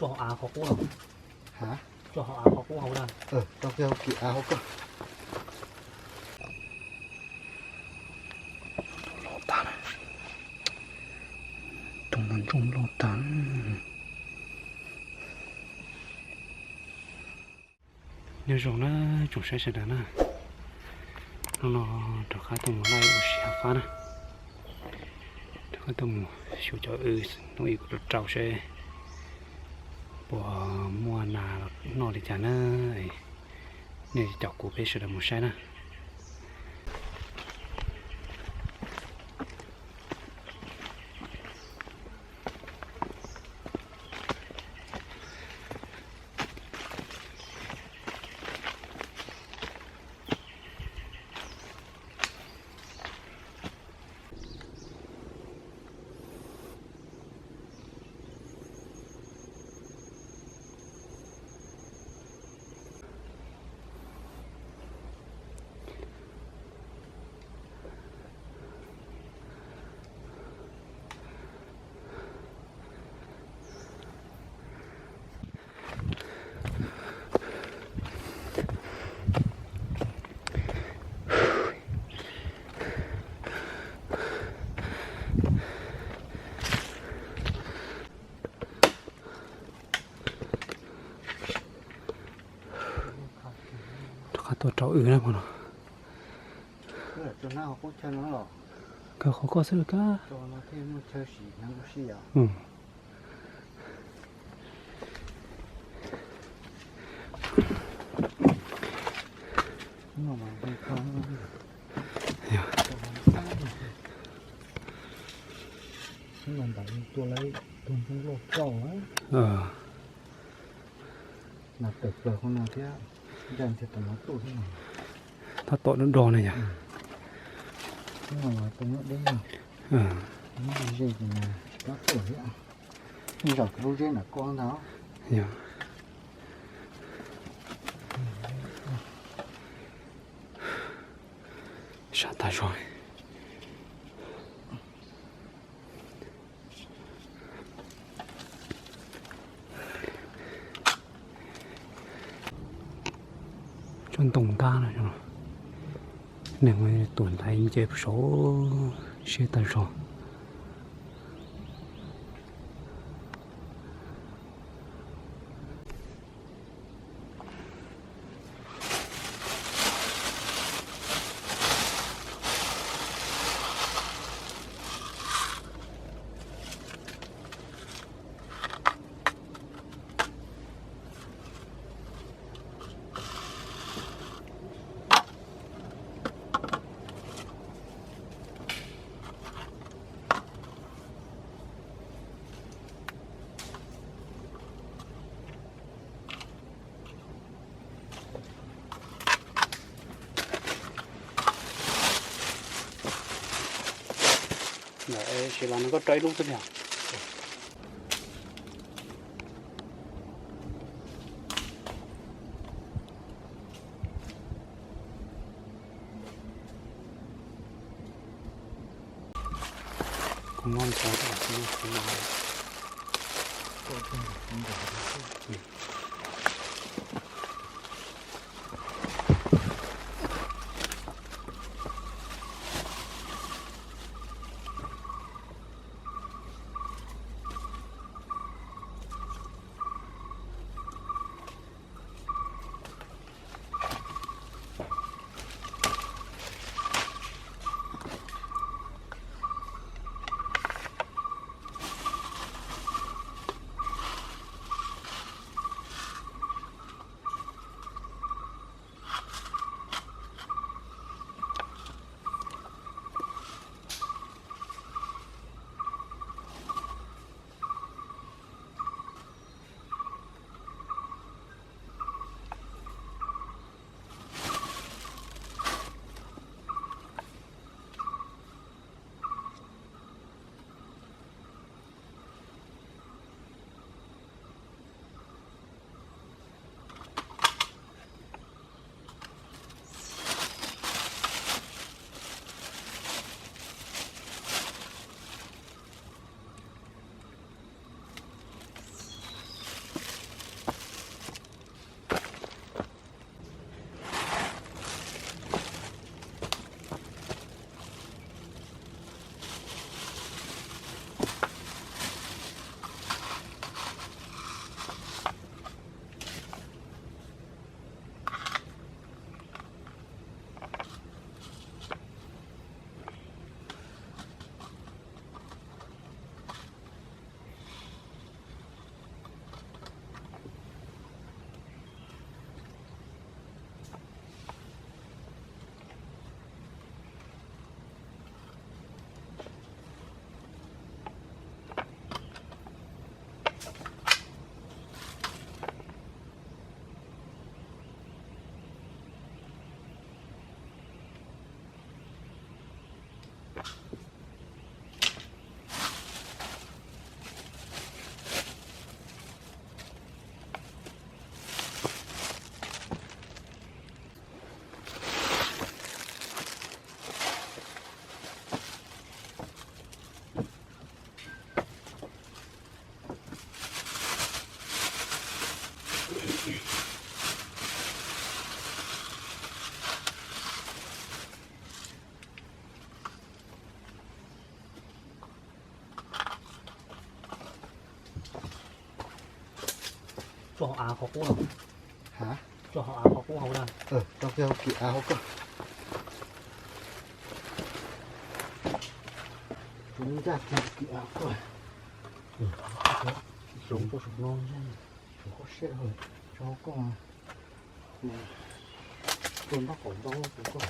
Av qhov qub no. Ha? Tso hauv av qhov qub hauv na. Tso kiag hauv kis av hauv koj. Loj tag, rooj no ntsoog loj tag. Nyob zoo na tsoom saib sawv daws na, hnub no rov qab tuaj mus laij ua si hav fab na, rov qab tuaj mus xyuas cov w hnub ib kuv rau rau seb puas muaj nas los noj li cas na. Nej caum kuv peb sawv daws mus saib na. Rov qab tuaj rau w na hmo no. Kawg qhov koj xwb los kab. Tab tom do do ne yom. Yog. Sab tag zog. Tsob ntoo ntab no, neeg tuam ntais nce saud siab tag zog. Sim los no koj rau ib lub xwb tiag. Av qhov qub no. Ha? Tso hauv av qhov qub hauv na. Tso kiag hauv kis av hauv koj. Tso ncaj kiag kis av koj. Tso rau saum no, saum koj siab, tso koj. Tua ntaub qaum ntaub rau koj.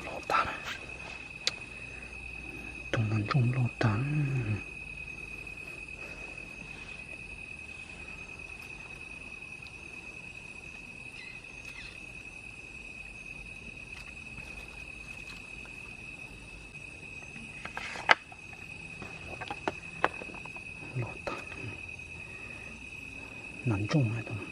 Loj tag, tus nas ntsooj loj tag. Loj tag, nas ntsooj tus no.